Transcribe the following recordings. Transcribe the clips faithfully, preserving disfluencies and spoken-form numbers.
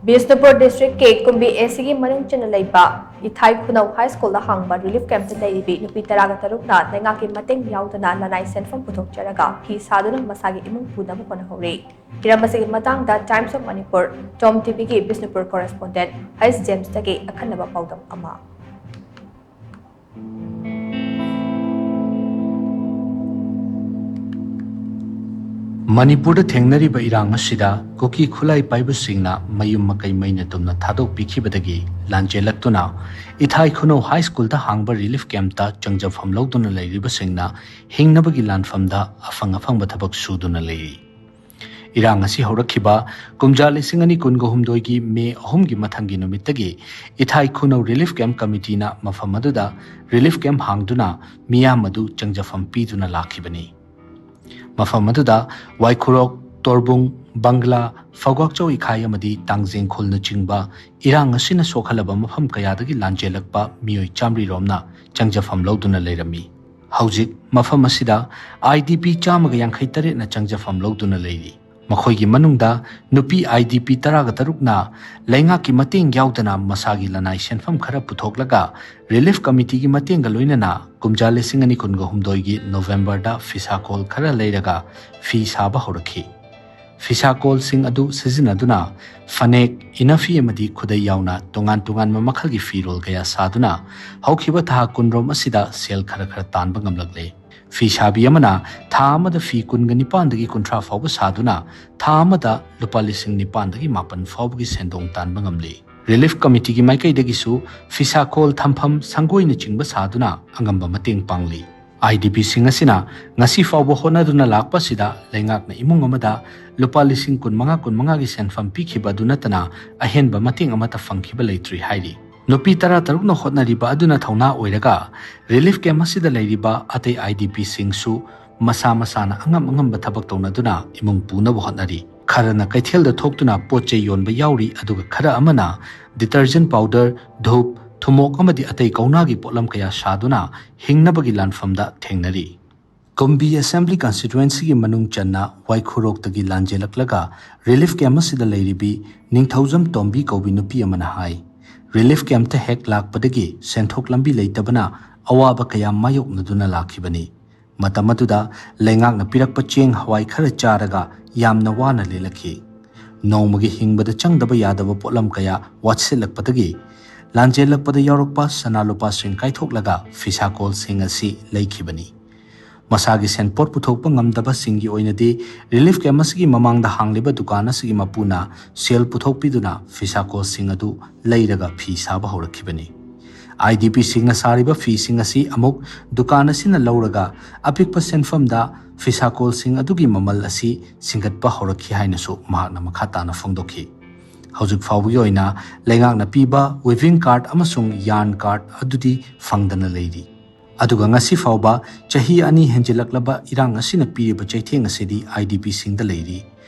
ꯕꯤꯁꯅꯨꯄꯨꯔ ꯗꯤꯁꯇ꯭ꯔꯤꯛꯀꯤ ꯀꯨꯝꯕꯤ ꯑꯦꯁꯤꯒꯤ ꯃꯅꯨꯡ ꯆꯟꯅ ꯂꯩꯕ ꯏꯊꯥꯏ ꯈꯨꯅꯧ ꯍꯥꯏ ꯁ꯭ꯀꯨꯜꯗ ꯍꯥꯡꯕ ꯔꯤꯂꯤꯐ ꯀꯦꯝꯞꯇ ꯂꯩꯔꯤꯕꯤ ꯅꯨꯄꯤ ꯇꯔꯥꯒ ꯇꯔꯨꯛꯅ ꯂꯩꯉꯥꯛꯀꯤ ꯃꯇꯦꯡ ꯌꯥꯎꯗꯅ ꯂꯅꯥꯏ ꯁꯦꯟꯐꯝ ꯄꯨꯊꯣꯛꯆꯔꯒ ꯐꯤ ꯁꯥꯗꯨꯅ ꯃꯁꯥꯒꯤ ꯏꯃꯨꯡ ꯄꯨꯅꯕ ꯍꯣꯠꯅꯍꯧꯔꯤ꯫ ꯍꯤꯔꯝ ꯑꯁꯤꯒꯤ ꯃꯇꯥꯡꯗ Times of Manipur, Tom ꯇꯤꯚꯤꯒꯤ Bishnupur ꯀꯣꯔꯦꯁꯄꯣꯟꯗꯦꯟꯠ ꯍꯩꯁ ꯖꯦꯝꯁꯇꯒꯤ ꯑꯈꯟꯅꯕ ꯄꯥꯎꯗꯝ ꯑꯃ꯫ ꯃꯅꯤꯄꯨꯔꯗ ꯊꯦꯡꯅꯔꯤꯕ ꯏꯔꯥꯡ ꯑꯁꯤꯗ ꯀꯨꯀꯤ ꯈꯨꯠꯂꯥꯏ ꯄꯥꯏꯕꯁꯤꯡꯅ ꯃꯌꯨꯝ ꯃꯀꯩ ꯃꯩꯅ ꯇꯨꯝꯅ ꯊꯥꯗꯣꯛꯄꯤꯈꯤꯕꯗꯒꯤ ꯂꯥꯟꯖꯦꯜꯂꯛꯇꯨꯅ ꯏꯊꯥꯏ ꯈꯨꯅꯧ ꯍꯥꯏ ꯁ꯭ꯀꯨꯜꯗ ꯍꯥꯡꯕ ꯔꯤꯂꯤꯐ ꯀꯦꯝꯞꯇ ꯆꯪꯖꯐꯝ ꯂꯧꯗꯨꯅ ꯂꯩꯔꯤꯕꯁꯤꯡꯅ ꯍꯤꯡꯅꯕꯒꯤ ꯂꯥꯟꯐꯝꯗ ꯑꯐꯪ ꯑꯐꯪꯕ ꯊꯕꯛ ꯁꯨꯗꯨꯅ ꯂꯩꯔꯤ꯫ ꯏꯔꯥꯡ ꯑꯁꯤ ꯍꯧꯔꯛꯈꯤꯕ ꯀꯨꯝꯖꯥ ꯂꯤꯁꯤꯡ ꯑꯅꯤ ꯀꯨꯟꯒ ꯍꯨꯝꯗꯣꯏꯒꯤ ꯃꯦ ꯑꯍꯨꯝꯒꯤ ꯃꯊꯪꯒꯤ ꯅꯨꯃꯤꯠꯇꯒꯤ ꯏꯊꯥꯏ ꯈꯨꯅꯧ ꯔꯤꯂꯤꯐ ꯀꯦꯝꯞ ꯀꯃꯤꯇꯤꯅ ꯃꯐꯝ ꯑꯗꯨꯗ ꯔꯤꯂꯤꯐ ꯀꯦꯝꯞ ꯍꯥꯡꯗꯨꯅ ꯃꯤꯌꯥꯝ ꯑꯗꯨ ꯆꯪꯖꯐꯝ ꯄꯤꯗꯨꯅ ꯂꯥꯛꯈꯤꯕꯅꯤ꯫ ꯃꯐꯝ ꯑꯗꯨꯗ ꯋꯥꯏꯈꯨꯔꯣꯛ, ꯇꯣꯔꯕꯨꯡ, ꯕꯪꯒ꯭ꯂꯥ, ꯐꯧꯒ꯭ꯋꯥꯛꯆꯧ ꯏꯈꯥꯏ ꯑꯃꯗꯤ ꯇꯥꯡꯖꯦꯡꯈꯣꯜꯅꯆꯤꯡꯕ ꯏꯔꯥꯡ ꯑꯁꯤꯅ ꯁꯣꯛꯍꯜꯂꯕ ꯃꯐꯝ ꯀꯌꯥꯗꯒꯤ ꯂꯥꯟꯖꯦꯜꯂꯛꯄ ꯃꯤꯑꯣꯏ ꯆꯥꯃꯔꯤ ꯔꯣꯝꯅ ꯆꯪꯖꯐꯝ ꯂꯧꯗꯨꯅ ꯂꯩꯔꯝꯃꯤ꯫ ꯍꯧꯖꯤꯛ ꯃꯐꯝ ꯑꯁꯤꯗ ꯑꯥꯏ ꯗꯤ ꯄꯤ ꯆꯥꯝꯃꯒ ꯌꯥꯡꯈꯩ ꯇꯔꯦꯠꯅ ꯆꯪꯖꯐꯝ ꯂꯧꯗꯨꯅ ꯂꯩꯔꯤ꯫ ꯃꯈꯣꯏꯒꯤ ꯃꯅꯨꯡꯗ ꯅꯨꯄꯤ ꯑꯥꯏ ꯗꯤ ꯄꯤ ꯇꯔꯥꯒ ꯇꯔꯨꯛꯅ ꯂꯩꯉꯥꯛꯀꯤ ꯃꯇꯦꯡ ꯌꯥꯎꯗꯅ ꯃꯁꯥꯒꯤ ꯂꯅꯥꯏ ꯁꯦꯟꯐꯝ ꯈꯔ ꯄꯨꯊꯣꯛꯂꯒ ꯔꯤꯂꯤꯐ ꯀꯃꯤꯇꯤꯒꯤ ꯃꯇꯦꯡꯒ ꯂꯣꯏꯅꯅ ꯀꯨꯝꯖꯥ ꯂꯤꯁꯤꯡ ꯑꯅꯤ ꯀꯨꯟꯒ ꯍꯨꯝꯗꯣꯏꯒꯤ ꯅꯣꯕꯦꯝꯕꯔꯗ ꯐꯤꯁꯥꯀꯣꯜ ꯈꯔ ꯂꯩꯔꯒ ꯐꯤ ꯁꯥꯕ ꯍꯧꯔꯛꯈꯤ꯫ ꯐꯤꯁꯥꯀꯣꯜꯁꯤꯡ ꯑꯗꯨ ꯁꯤꯖꯤꯟꯅꯗꯨꯅ ꯐꯅꯦꯛ, ꯏꯅꯐꯤ ꯑꯃꯗꯤ ꯈꯨꯗꯩ ꯌꯥꯎꯅ ꯇꯣꯉꯥꯟ ꯇꯣꯉꯥꯟꯕ ꯃꯈꯜꯒꯤ ꯐꯤꯔꯣꯜ ꯀꯌꯥ ꯁꯥꯗꯨꯅ ꯍꯧꯈꯤꯕ ꯊꯥ ꯀꯨꯟꯔꯣꯝ ꯑꯁꯤꯗ ꯁꯦꯜ ꯈꯔ ꯈꯔ ꯇꯥꯟꯕ ꯉꯝꯂꯛꯂꯦ꯫ ꯐꯤ ꯁꯥꯕꯤ ꯑꯃꯅ ꯊꯥ ꯑꯃꯗ ꯐꯤ ꯀꯨꯟꯒ ꯅꯤꯄꯥꯟꯗꯒꯤ ꯀꯨꯟꯊ꯭ꯔꯥ ꯐꯥꯎꯕ ꯁꯥꯗꯨꯅ ꯊꯥ ꯑꯃꯗ ꯂꯨꯄꯥ ꯂꯤꯁꯤꯡ ꯅꯤꯄꯥꯟꯗꯒꯤ ꯃꯥꯄꯟ ꯐꯥꯎꯕꯒꯤ ꯁꯦꯟꯗꯣꯡ ꯇꯥꯟꯕ ꯉꯝꯂꯤ꯫ ꯔꯤꯂꯤꯐ ꯀꯃꯤꯇꯤꯒꯤ ꯃꯥꯏꯀꯩꯗꯒꯤꯁꯨ ꯐꯤꯁꯥꯀꯣꯜ, ꯊꯝꯐꯝ, ꯁꯪꯒꯣꯏꯅꯆꯤꯡꯕ ꯁꯥꯗꯨꯅ ꯑꯉꯝꯕ ꯃꯇꯦꯡ ꯄꯥꯡꯂꯤ꯫ ꯑꯥꯏ ꯗꯤ ꯄꯤꯁꯤꯡ ꯑꯁꯤꯅ ꯉꯁꯤ ꯐꯥꯎꯕ ꯍꯣꯠꯅꯗꯨꯅ ꯂꯥꯛꯄ ꯑꯁꯤꯗ ꯂꯩꯉꯥꯛꯅ ꯏꯃꯨꯡ ꯑꯃꯗ ꯂꯨꯄꯥ ꯂꯤꯁꯤꯡ ꯀꯨꯟꯃꯉꯥ ꯀꯨꯟꯃꯉꯥꯒꯤ ꯁꯦꯟꯐꯝ ꯄꯤꯈꯤꯕ ꯑꯗꯨ ꯅꯠꯇꯅ ꯑꯍꯦꯟꯕ ꯃꯇꯦꯡ ꯑꯃꯠꯇ ꯐꯪꯈꯤꯕ ꯂꯩꯇ꯭ꯔꯤ ꯍꯥꯏꯔꯤ꯫ ꯅꯨꯄꯤ ꯇꯔꯥ ꯇꯔꯨꯛꯅ ꯍꯣꯠꯅꯔꯤꯕ ꯑꯗꯨꯅ ꯊꯧꯅꯥ ꯑꯣꯏꯔꯒ ꯔꯤꯂꯤꯐ ꯀꯦꯝꯞ ꯑꯁꯤꯗ ꯂꯩꯔꯤꯕ ꯑꯇꯩ ꯑꯥꯏ ꯗꯤ ꯄꯤꯁꯤꯡꯁꯨ ꯃꯁꯥ ꯃꯁꯥꯅ ꯑꯉꯝ ꯑꯉꯝꯕ ꯊꯕꯛ ꯇꯧꯅꯗꯨꯅ ꯏꯃꯨꯡ ꯄꯨꯅꯕ ꯍꯣꯠꯅꯔꯤ꯫ ꯈꯔꯅ ꯀꯩꯊꯦꯜꯗ ꯊꯣꯛꯇꯨꯅ ꯄꯣꯠ ꯆꯩ ꯌꯣꯟꯕ ꯌꯥꯎꯔꯤ, ꯑꯗꯨꯒ ꯈꯔ ꯑꯃꯅ ꯗꯤꯇꯔꯖꯦꯟꯠ ꯄꯥꯎꯗꯔ, ꯙꯨꯞ, ꯊꯨꯝꯃꯣꯛ ꯑꯃꯗꯤ ꯑꯇꯩ ꯀꯧꯅꯥꯒꯤ ꯄꯣꯠꯂꯝ ꯀꯌꯥ ꯁꯥꯗꯨꯅ ꯍꯤꯡꯅꯕꯒꯤ ꯂꯥꯟꯐꯝꯗ ꯊꯦꯡꯅꯔꯤ꯫ ꯇꯣꯝꯕꯤ ꯑꯦꯁꯦꯝꯕ꯭ꯂꯤ ꯀꯟꯁꯇꯤꯇ꯭ꯋꯦꯟꯁꯤꯒꯤ ꯃꯅꯨꯡ ꯆꯟꯅ ꯋꯥꯏꯈꯨꯔꯣꯛꯇꯒꯤ ꯂꯥꯟꯖꯦꯜꯂꯛꯂꯒ ꯔꯤꯂꯤꯐ ꯀꯦꯝꯞ ꯑꯁꯤꯗ ꯂꯩꯔꯤꯕꯤ ꯅꯤꯡꯊꯧꯖꯝ ꯇꯣꯝꯕꯤ ꯀꯧꯕꯤ ꯅꯨꯄꯤ ꯑꯃꯅ ꯍꯥꯏ, ꯔꯤꯂꯤꯐ ꯀꯦꯝꯞꯇ ꯍꯦꯛ ꯂꯥꯛꯄꯗꯒꯤ ꯁꯦꯟꯊꯣꯛ ꯂꯝꯕꯤ ꯂꯩꯇꯕꯅ ꯑꯋꯥꯕ ꯀꯌꯥ ꯃꯥꯌꯣꯛꯅꯗꯨꯅ ꯂꯥꯛꯈꯤꯕꯅꯤ꯫ ꯃꯇꯝ ꯑꯗꯨꯗ ꯂꯩꯉꯥꯛꯅ ꯄꯤꯔꯛꯄ ꯆꯦꯡ ꯍꯋꯥꯏ ꯈꯔ ꯆꯥꯔꯒ ꯌꯥꯝꯅ ꯋꯥꯅ ꯂꯦꯜꯂꯛꯈꯤ꯫ ꯅꯣꯡꯃꯒꯤ ꯍꯤꯡꯕꯗ ꯆꯪꯗꯕ ꯌꯥꯗꯕ ꯄꯣꯠꯂꯝ ꯀꯌꯥ ꯋꯥꯠꯁꯤꯜꯂꯛꯄꯗꯒꯤ ꯂꯥꯟꯖꯦꯜꯂꯛꯄꯗ ꯌꯥꯎꯔꯛꯄ ꯁꯅꯥ ꯂꯨꯄꯥꯁꯤꯡ ꯀꯥꯏꯊꯣꯛꯂꯒ ꯐꯤꯁꯥꯀꯣꯜꯁꯤꯡ ꯑꯁꯤ ꯂꯩꯈꯤꯕꯅꯤ꯫ ꯃꯁꯥꯒꯤ ꯁꯦꯟꯄꯣꯠ ꯄꯨꯊꯣꯛꯄ ꯉꯝꯗꯕꯁꯤꯡꯒꯤ ꯑꯣꯏꯅꯗꯤ ꯔꯤꯂꯤꯐ ꯀꯦꯝꯞ ꯑꯁꯤꯒꯤ ꯃꯃꯥꯡꯗ ꯍꯥꯡꯂꯤꯕ ꯗꯨꯀꯥꯟ ꯑꯁꯤꯒꯤ ꯃꯄꯨꯅ ꯁꯦꯜ ꯄꯨꯊꯣꯛꯄꯤꯗꯨꯅ ꯐꯤꯁꯥꯀꯣꯜꯁꯤꯡ ꯑꯗꯨ ꯂꯩꯔꯒ ꯐꯤ ꯁꯥꯕ ꯍꯧꯔꯛꯈꯤꯕꯅꯤ꯫ ꯑꯥꯏ ꯗꯤ ꯄꯤꯁꯤꯡꯅ ꯁꯥꯔꯤꯕ ꯐꯤꯁꯤꯡ ꯑꯁꯤ ꯑꯃꯨꯛ ꯗꯨꯀꯥꯟ ꯑꯁꯤꯅ ꯂꯧꯔꯒ ꯑꯄꯤꯛꯄ ꯁꯦꯟꯐꯝꯗ ꯐꯤꯁꯥꯀꯣꯜꯁꯤꯡ ꯑꯗꯨꯒꯤ ꯃꯃꯜ ꯑꯁꯤ ꯁꯤꯡꯒꯠꯄ ꯍꯧꯔꯛꯈꯤ ꯍꯥꯏꯅꯁꯨ ꯃꯍꯥꯛꯅ ꯃꯈꯥ ꯇꯥꯅ ꯐꯣꯡꯗꯣꯛꯈꯤ꯫ ꯍꯧꯖꯤꯛ ꯐꯥꯎꯕꯒꯤ ꯑꯣꯏꯅ ꯂꯩꯉꯥꯛꯅ ꯄꯤꯕ ꯋꯤꯚꯤꯡ ꯀꯥꯔꯠ ꯑꯃꯁꯨꯡ ꯌꯥꯔꯟ ꯀꯥꯔꯠ ꯑꯗꯨꯗꯤ ꯐꯪꯗꯅ ꯂꯩꯔꯤ꯫ ꯑꯗꯨꯒ ꯉꯁꯤ ꯐꯥꯎꯕ ꯆꯍꯤ ꯑꯅꯤ ꯍꯦꯟꯖꯤꯜꯂꯛꯂꯕ ꯏꯔꯥꯡ ꯑꯁꯤꯅ ꯄꯤꯔꯤꯕ ꯆꯩꯊꯦꯡ ꯑꯁꯤꯗꯤ ꯑꯥꯏ ꯗꯤ ꯄꯤꯁꯤꯡꯗ ꯂꯩꯔꯤ꯫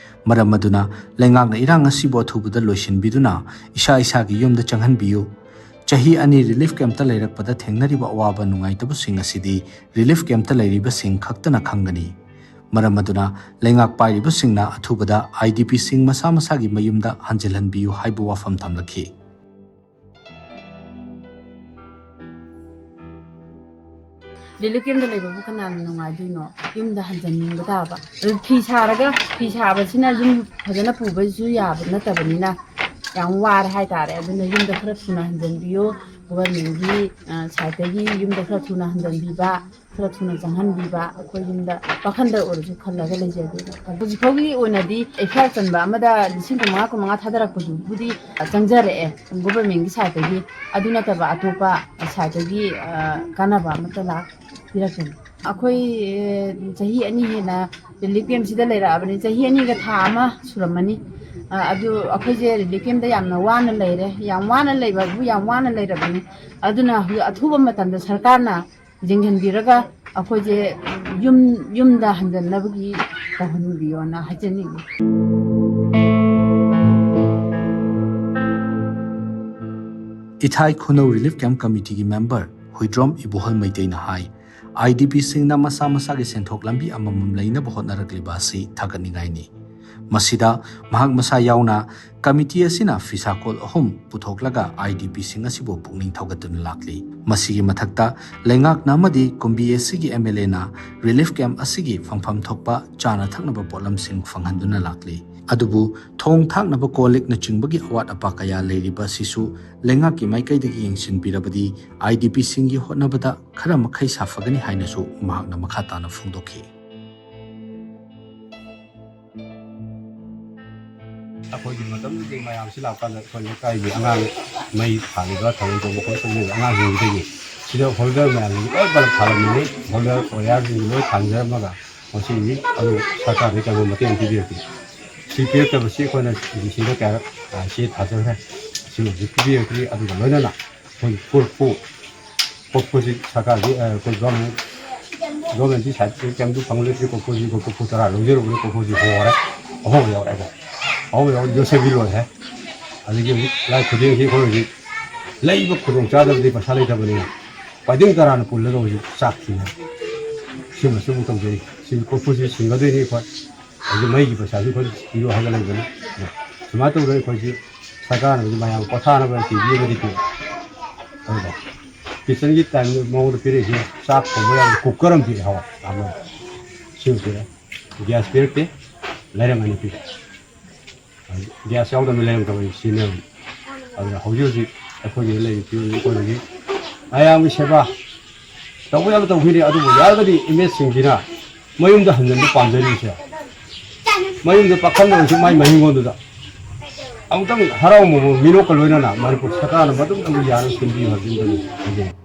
ꯃꯔꯝ ꯑꯗꯨꯅ ꯂꯩꯉꯥꯛꯅ ꯏꯔꯥꯡ ꯑꯁꯤꯕꯨ ꯑꯊꯨꯕꯗ ꯂꯣꯏꯁꯤꯟꯕꯤꯗꯨꯅ ꯏꯁꯥ ꯏꯁꯥꯒꯤ ꯌꯨꯝꯗ ꯆꯪꯍꯟꯕꯤꯌꯨ꯫ ꯆꯍꯤ ꯑꯅꯤ ꯔꯤꯂꯤꯐ ꯀꯦꯝꯞꯇ ꯂꯩꯔꯛꯄꯗ ꯊꯦꯡꯅꯔꯤꯕ ꯑꯋꯥꯕ ꯅꯨꯡꯉꯥꯏꯇꯕꯁꯤꯡ ꯑꯁꯤꯗꯤ ꯔꯤꯂꯤꯐ ꯀꯦꯝꯞꯇ ꯂꯩꯔꯤꯕꯁꯤꯡ ꯈꯛꯇꯅ ꯈꯪꯒꯅꯤ꯫ ꯃꯔꯝ ꯑꯗꯨꯅ ꯂꯩꯉꯥꯛ ꯄꯥꯏꯔꯤꯕꯁꯤꯡꯅ ꯑꯊꯨꯕꯗ ꯑꯥꯏ ꯗꯤ ꯄꯤꯁꯤꯡ ꯃꯁꯥ ꯃꯁꯥꯒꯤ ꯃꯌꯨꯝꯗ ꯍꯟꯖꯤꯜꯍꯟꯕꯤꯌꯨ ꯍꯥꯏꯕ ꯋꯥꯐꯝ ꯊꯝꯂꯛꯈꯤ꯫ ꯔꯤꯂꯤꯐ ꯀꯦꯝꯞꯇ ꯂꯩꯕꯕꯨ ꯀꯅꯥꯅ ꯅꯨꯡꯉꯥꯏꯗꯣꯏꯅꯣ? ꯌꯨꯝꯗ ꯍꯟꯖꯟꯅꯤꯡꯕ ꯇꯥꯕ꯫ ꯑꯗꯨ ꯐꯤ ꯁꯥꯔꯒ, ꯐꯤ ꯁꯥꯕꯁꯤꯅ ꯌꯨꯝ ꯐꯖꯅ ꯄꯨꯕꯁꯨ ꯌꯥꯕ ꯅꯠꯇꯕꯅꯤꯅ ꯌꯥꯝ ꯋꯥꯔꯦ ꯍꯥꯏꯇꯥꯔꯦ꯫ ꯑꯗꯨꯅ ꯌꯨꯝꯗ ꯈꯔ ꯊꯨꯅ ꯍꯟꯖꯟꯕꯤꯌꯨ꯫ ꯒꯣꯚꯔꯟꯃꯦꯟꯠꯀꯤ, ꯑ, ꯁꯥꯏꯠꯇꯒꯤ ꯌꯨꯝꯗ ꯈꯔ ꯊꯨꯅ ꯍꯟꯖꯟꯕꯤꯕ, ꯈꯔ ꯊꯨꯅ ꯆꯪꯍꯟꯕꯤꯕ, ꯑꯩꯈꯣꯏ ꯌꯨꯝꯗ ꯋꯥꯈꯜꯗ ꯑꯣꯏꯔꯁꯨ ꯈꯜꯂꯒ ꯂꯩꯖꯒꯦ꯫ ꯍꯧꯖꯤꯛ ꯐꯥꯎꯒꯤ ꯑꯣꯏꯅꯗꯤ ꯑꯦꯐ ꯑꯥꯏ ꯑꯥꯔ ꯆꯟꯕ ꯑꯃꯗ ꯂꯤꯁꯤꯡ ꯀꯨꯟꯃꯉꯥ, ꯀꯨꯟꯃꯉꯥ ꯊꯥꯗꯔꯛꯄꯗꯨꯕꯨꯗꯤ ꯆꯪꯖꯔꯛꯑꯦ ꯒꯣꯚꯔꯟꯃꯦꯟꯠꯀꯤ ꯁꯥꯏꯠꯇꯒꯤ꯫ ꯑꯗꯨ ꯅꯠꯇꯕ ꯑꯇꯣꯞꯄ ꯁꯥꯏꯠꯇꯒꯤ, ꯑ, ꯀꯥꯟꯅꯕ ꯑꯃꯠꯇ ꯂꯥꯛꯄꯤꯔꯛꯇꯦ꯫ ꯑꯩꯈꯣꯏ, ꯑ, ꯆꯍꯤ ꯑꯅꯤ ꯍꯦꯟꯅ ꯔꯤꯂꯤꯐ ꯀꯦꯝꯞꯁꯤꯗ ꯂꯩꯔꯛꯑꯕꯅꯤ꯫ ꯆꯍꯤ ꯑꯅꯤꯒ ꯊꯥ ꯑꯃ ꯁꯨꯔꯝꯃꯅꯤ꯫ ꯑ, ꯑꯗꯨ ꯑꯩꯈꯣꯏꯁꯦ ꯔꯤꯂꯤꯐ ꯀꯦꯝꯞꯇ ꯌꯥꯝꯅ ꯋꯥꯅ ꯂꯩꯔꯦ꯫ ꯌꯥꯝ ꯋꯥꯅ ꯂꯩꯕꯕꯨ ꯌꯥꯝ ꯋꯥꯅ ꯂꯩꯔꯕꯅꯤ꯫ ꯑꯗꯨꯅ ꯍꯧꯖꯤꯛ ꯑꯊꯨꯕ ꯃꯇꯝꯗ ꯁꯔꯀꯥꯔꯅ ꯌꯦꯡꯁꯤꯟꯕꯤꯔꯒ ꯑꯩꯈꯣꯏꯁꯦ ꯌꯨꯝ, ꯌꯨꯝꯗ ꯍꯟꯖꯟꯅꯕꯒꯤ ꯇꯧꯍꯟꯕꯤꯌꯣꯅ ꯍꯥꯏꯖꯅꯤꯡꯉꯤ꯫ ꯏꯊꯥꯏ ꯈꯨꯅꯧ ꯔꯤꯂꯤꯐ ꯀꯦꯝꯞ ꯀꯃꯤꯇꯤꯒꯤ ꯃꯦꯝꯕꯔ ꯍꯨꯏꯗ꯭ꯔꯣꯝ ꯏꯕꯣꯍꯜ ꯃꯩꯇꯩꯅ ꯍꯥꯏ, ꯑꯥꯏ ꯗꯤ ꯄꯤꯁꯤꯡꯅ ꯃꯁꯥ ꯃꯁꯥꯒꯤ ꯁꯦꯟꯊꯣꯛ ꯂꯝꯕꯤ ꯑꯃꯃꯝ ꯂꯩꯅꯕ ꯍꯣꯠꯅꯔꯛꯂꯤꯕ ꯑꯁꯤ ꯊꯥꯒꯠꯅꯤꯡꯉꯥꯏꯅꯤ꯫ ꯃꯁꯤꯗ ꯃꯍꯥꯛ ꯃꯁꯥ ꯌꯥꯎꯅ ꯀꯃꯤꯇꯤ ꯑꯁꯤꯅ ꯐꯤꯁꯥꯀꯣꯜ ꯑꯍꯨꯝ ꯄꯨꯊꯣꯛꯂꯒ ꯑꯥꯏ ꯗꯤ ꯄꯤꯁꯤꯡ ꯑꯁꯤꯕꯨ ꯄꯨꯛꯅꯤꯡ ꯊꯧꯒꯠꯇꯨꯅ ꯂꯥꯛꯂꯤ꯫ ꯃꯁꯤꯒꯤ ꯃꯊꯛꯇ ꯂꯩꯉꯥꯛꯅ ꯑꯃꯗꯤ ꯀꯨꯝꯕꯤ ꯑꯦꯁ ꯁꯤꯒꯤ ꯑꯦꯝ ꯑꯦꯜ ꯑꯦꯅ ꯔꯤꯂꯤꯐ ꯀꯦꯝꯞ ꯑꯁꯤꯒꯤ ꯐꯪꯐꯝ ꯊꯣꯛꯄ ꯆꯥꯅ ꯊꯛꯅꯕ ꯄꯣꯠꯂꯝꯁꯤꯡ ꯐꯪꯍꯟꯗꯨꯅ ꯂꯥꯛꯂꯤ꯫ ꯑꯗꯨꯕꯨ ꯊꯣꯡ ꯊꯥꯛꯅꯕ ꯀꯣꯜ ꯂꯤꯛꯅꯆꯤꯡꯕꯒꯤ ꯑꯋꯥꯠ ꯑꯄꯥ ꯀꯌꯥ ꯂꯩꯔꯤꯕ ꯑꯁꯤꯁꯨ ꯂꯩꯉꯥꯛꯀꯤ ꯃꯥꯏꯀꯩꯗꯒꯤ ꯌꯦꯡꯁꯤꯟꯕꯤꯔꯕꯗꯤ ꯑꯥꯏ ꯗꯤ ꯄꯤꯁꯤꯡꯒꯤ ꯍꯣꯠꯅꯕꯗ ꯈꯔ ꯃꯈꯩ ꯁꯥꯐꯒꯅꯤ ꯍꯥꯏꯅꯁꯨ ꯃꯍꯥꯛꯅ ꯃꯈꯥ ꯇꯥꯅ ꯐꯣꯡꯗꯣꯛꯈꯤ꯫ ꯑꯩꯈꯣꯏꯒꯤ ꯃꯇꯝꯗꯨꯗꯤ ꯃꯌꯥꯝꯁꯤ ꯂꯥꯛꯀꯥꯟꯗ ꯑꯩꯈꯣꯏ ꯂꯩꯀꯥꯏꯒꯤ ꯑꯉꯥꯡ ꯃꯩ ꯊꯥꯜꯂꯤꯕ, ꯊꯧꯔꯝ ꯇꯧꯕ ꯈꯣꯠꯄ ꯇꯧꯔꯤꯕ ꯑꯉꯥꯡꯁꯤꯡꯗꯒꯤ ꯁꯤꯗ ꯍꯣꯜꯗꯔ ꯃꯌꯥꯝꯁꯤꯡꯁꯤ ꯂꯣꯏ ꯄꯨꯂꯞ ꯊꯥꯜꯂꯝꯃꯤꯅꯤ꯫ ꯍꯣꯜꯗꯔ ꯑꯣꯌꯥꯔꯁꯤꯡꯁꯤ ꯂꯣꯏ ꯊꯥꯟꯖꯔꯝꯃꯒ ꯃꯁꯤꯒꯤ ꯑꯗꯨ ꯁꯔꯀꯥꯔꯗꯒꯤ ꯀꯩꯒꯨꯝꯕ ꯃꯇꯦꯡ ꯄꯤꯕꯤꯔꯛꯇꯦ꯫ ꯁꯤ ꯄꯤꯔꯛꯇꯕꯁꯤ ꯑꯩꯈꯣꯏꯅ ꯗꯤ ꯁꯤꯗ ꯀꯌꯥꯔꯛ, ꯑ, ꯆꯦ ꯊꯥꯖꯈ꯭ꯔꯦ꯫ ꯁꯤ ꯍꯧꯖꯤꯛ ꯄꯤꯕꯤꯔꯛꯇ꯭ꯔꯤ꯫ ꯑꯗꯨꯒ ꯂꯣꯏꯅꯅ ꯑꯩꯈꯣꯏꯒꯤ ꯀꯣꯔꯐꯨ, ꯀꯣꯔꯐꯨꯁꯤ ꯁꯔꯀꯥꯔꯒꯤ, ꯑ, ꯑꯩꯈꯣꯏ ꯒꯣꯔꯃꯦꯟ, ꯒꯣꯔꯃꯦꯟꯒꯤ ꯁꯥꯏꯠꯇꯒꯤ ꯀꯩꯝꯇ ꯐꯪꯂꯛꯇ꯭ꯔꯤ꯫ ꯀꯣꯔꯐꯨꯁꯤ ꯑꯩꯈꯣꯏ ꯀꯣꯔꯐꯨ ꯇꯔꯥ ꯂꯧꯖꯔꯨꯕꯅꯤ, ꯀꯣꯔꯐꯨꯁꯤ ꯍꯣꯔꯦ꯫ ꯑꯍꯣꯡꯕ ꯌꯥꯎꯔꯛꯑꯦꯀꯣ꯫ ꯑꯍꯣꯡꯕ ꯌꯥꯎꯔ ꯌꯣꯠꯁꯕꯤ ꯂꯣꯏꯔꯦ꯫ ꯑꯗꯒꯤ ꯍꯧꯖꯤꯛ ꯂꯥꯏ ꯈꯨꯗꯦꯡꯁꯤ ꯑꯩꯈꯣꯏ ꯍꯧꯖꯤꯛ ꯂꯩꯕ ꯈꯨꯗꯣꯡ ꯆꯥꯗꯕꯗꯤ ꯄꯩꯁꯥ ꯂꯩꯇꯕꯅꯤꯅ ꯄꯥꯏꯗꯤꯡ ꯇꯔꯥꯅ ꯄꯨꯜꯂꯒ ꯍꯧꯖꯤꯛ ꯆꯥꯛ ꯊꯤꯅꯔꯤ꯫ ꯁꯤꯃꯁꯨ ꯑꯃꯨꯛ ꯇꯧꯖꯔꯤ꯫ ꯁꯤ ꯀꯣꯔꯐꯨꯁꯤ ꯁꯤꯡꯒꯗꯣꯏꯅꯤ ꯑꯩꯈꯣꯏ꯫ ꯑꯗꯨ ꯃꯩꯒꯤ ꯄꯩꯁꯥꯁꯨ ꯑꯩꯈꯣꯏ ꯄꯤꯌꯨ ꯍꯥꯏꯕ ꯂꯩꯕꯅꯤ꯫ ꯁꯨꯃꯥꯏꯅ ꯇꯧꯗꯅ ꯑꯩꯈꯣꯏꯁꯤ ꯁꯔꯀꯥꯔꯅ ꯍꯧꯖꯤꯛ ꯃꯌꯥꯝ ꯄꯣꯊꯥꯅꯕ ꯇꯤ ꯚꯤ ꯑꯃꯗꯤ ꯄꯤ꯫ ꯑꯗꯨꯒ ꯀꯤꯠꯆꯟꯒꯤ ꯇꯥꯏꯝ ꯃꯑꯣꯡꯗ ꯄꯤꯔꯛꯏꯁꯤ ꯆꯥꯛ ꯊꯣꯡꯕ ꯌꯥꯕ ꯀꯨꯀꯔ ꯑꯃ ꯄꯤꯔꯛꯑꯦ, ꯍꯋꯥꯏ ꯑꯃ꯫ ꯁꯤꯃ ꯄꯤꯔꯛꯑꯦ꯫ ꯒ꯭ꯌꯥꯁ ꯄꯤꯔꯛꯇꯦ, ꯂꯩꯔꯝꯒꯅꯤ ꯄꯤꯔꯛꯑꯦ꯫ ꯒ꯭ꯌꯥꯁ ꯌꯥꯎꯗꯕꯅꯤ ꯂꯩꯔꯝꯗꯕꯅꯤ ꯁꯤꯖꯤꯟꯅꯕꯅꯤ꯫ ꯑꯗꯨꯅ ꯍꯧꯖꯤꯛ ꯍꯧꯖꯤꯛ ꯑꯩꯈꯣꯏꯒꯤ ꯂꯩꯔꯤꯕ ꯐꯤꯕꯝꯁꯤ ꯑꯩꯈꯣꯏ ꯍꯧꯖꯤꯛ ꯃꯌꯥꯝꯒꯤ ꯁꯦꯕꯥ ꯇꯧꯕ ꯌꯥꯕ ꯇꯧꯈꯤꯅꯤ꯫ ꯑꯗꯨꯕꯨ ꯌꯥꯔꯒꯗꯤ ꯏꯃꯦꯖꯁꯤꯡꯁꯤꯅ ꯃꯌꯨꯝꯗ ꯍꯟꯖꯤꯟꯕ ꯄꯥꯝꯖꯔꯤꯕꯁꯦ, ꯃꯌꯨꯝꯗ ꯄꯥꯈꯪ ꯑꯣꯏꯔꯁꯨ ꯃꯥꯏ ꯃꯍꯤꯡꯒꯣꯟꯗꯨꯗ ꯑꯃꯨꯛꯇꯪ ꯍꯔꯥꯎ ꯃꯃꯣꯟ ꯃꯤꯅꯣꯛꯀ ꯂꯣꯏꯅꯅ ꯃꯅꯤꯄꯨꯔ ꯁꯔꯀꯥꯔꯅ ꯃꯗꯨꯝꯇꯪ ꯌꯥꯅꯕ ꯁꯤꯟꯕꯤꯌꯨ ꯍꯥꯏꯕꯁꯤꯃꯇꯪ ꯍꯥꯏꯖꯅꯤꯡꯏ꯫